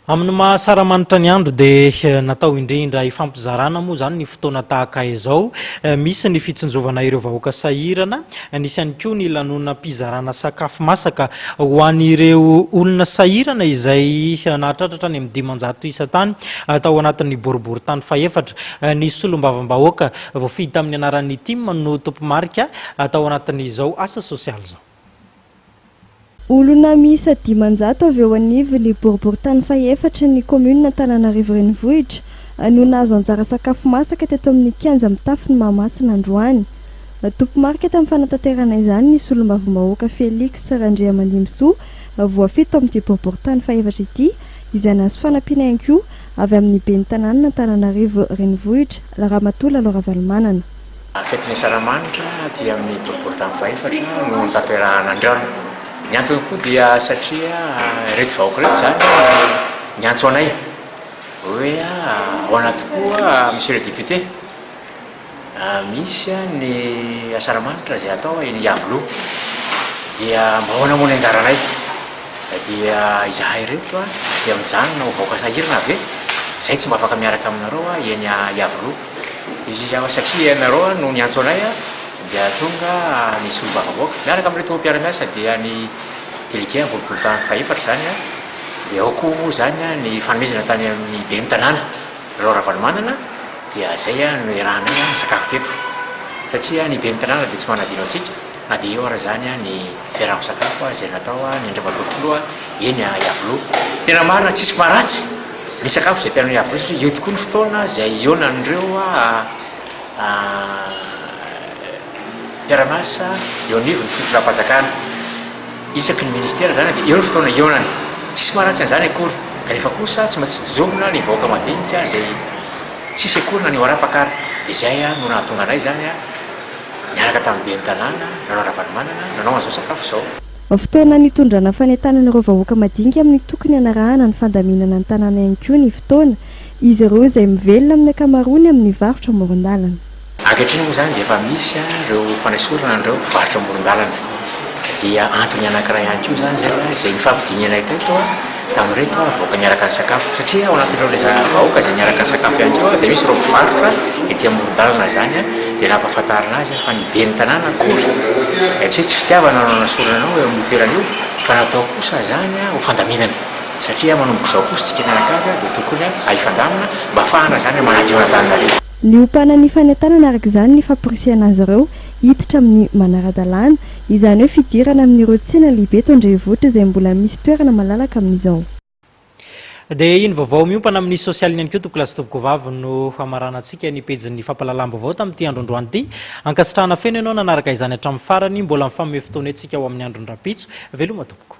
Amin'ny maha asaramanitra ny andro dia natao indrindra hifampizarana moa izany ny fotoana tahaka izao. Misy ny fitsinjovana ireo vahoaka sahirana, nisy ihany koa ny lanonam-pizarana sakafo masaka ho an'ireo olona sahirana izay nahatratra hatrany amin'ny 500 isa tany tao anatin'ny boriborintany fahefatra. Ny solombavambahoaka voafidy tamin'ny anaran'ny tim no tompomarika tao anatin'izao asa sosialy izao. Olona miisa 500 avy eo anivon'ny boriborintany fahefatry ny kaominina Antananarivo Renivohitra no nahazo anjara sakafo masaka teto amin'ny kianja mitafon'i Mahamasina androany. Tompomarika tamin'ny fanatanterahana izany ny solombavambahoaka Felix Randriamandimbisoa voafidy tao amin'ity boriborintany fahefatra ity izay nahazo fanampiana ihany koa avy amin'ny ben'ny tanànan'Antananarivo Renivohitra Ramatoa Lalao Ravalomanana. Fetin'ny Asaramanitra aty amin'ny boriborintany fahefatra no notanterahana androany. Ny antony koa dia satria ireto vahoaka ireto izany niantso anay hoe ahoana tokoa Monsieur le député, misy ny Asaramanitra izay atao eny Iavoloha dia mba ahoana moa ny anjaranay? Dia izahay ireto dia mijanona ho vahoaka sahirana ve? Izay tsy mba afaka miaraka aminareo eny Iavoloha. Izy aho satria ianareo no niantso anay dia tonga ny solombavambahoaka miaraka amin'ireto mpiara-miasa dia ny délégué amin'ny boriborintany fahefatra izany dia ao koa moa izany ny fanomezana tany amin'ny ben'ny tanàna Lalao Ravalomanana dia izay no iarahanay misakafo teto satria ny ben'ny tanàna dia tsy manadino antsika Na dia eo ara izany ny fiaraha-misakafo izay natao ny Andriamatoa Filoha eny Iavoloha. Tena marina tsisy maharatsy ny sakafo izay tena Iavoloha satria eo tokoa ny fotoana izay hihaonan'ireo mpiara-miasa eo anivon'ny fitondram-panjakana. Isaky ny ministera izany dia eo ny fotoana hihaonana. Tsisy maharatsy an'izany akory. Kanefa kosa tsy maintsy jovina ny vahoaka madinika izay tsisy akory na ny hoarapaka ara. Dia izay no nahatonga anay izany. Niaraka tamin'ny ben'ny tanàna, Lalao Ravalomanana, nanao an'izao sakafo izao. Fotoana nitondrana fanentanana ireo vahoaka madinika amin'ny tokony hanarahana ny fandaminana ny tanàna ihany koa ny fotoana, izy ireo izay mivelona amin'ny ankamaroany amin'ny varotra amoron-dalana. Ankehitriny moa izany dia efa misy ireo fanesorana an'ireo mpivarotra amoron-dalana. Dia antony anankiray ihany koa izany izay izay nifampidinihanay teto tamin'ireto vahoaka niaraka nisakafo. Satria ao anatin'ireo ilay vahoaka izay niaraka nisakafo ihany koa dia misy ireo mpivarotra ety amoron-dalana izany dia nampahafantarina azy fa ny ben'ny tanàna akory dia tsy hoe tsy fitiavana no nanasorana anao eo amin'io toerana io fa natao kosa izany ho fandaminana satria manomboka izao kosa isika mianakavy dia tokony hifandamina mba hahafahana izany manadio an'Antananarivo. Niompanan'ny fanentanana araka izany ny famporisihana azy ireo hiditra amin'ny manara-dalàna, izany hoe fidirana amin'ireo tsena lehibe eto an-drenivohitra izay mbola misy toerana malalaka amin'izao. Dia iny vaovao miompana amin'ny sosialy iny ihany koa tompokolahy sy tompokovavy no hamaranantsika ny pejin'ny fampahalalam-baovao tamin'ity andro androany ity. Ankasitrahana feno ianao nanaraka izany hatramin'ny farany. Mbola mifanome fotoana etsika ho amin'ny andron'ny rahampitso. Veloma tompoko.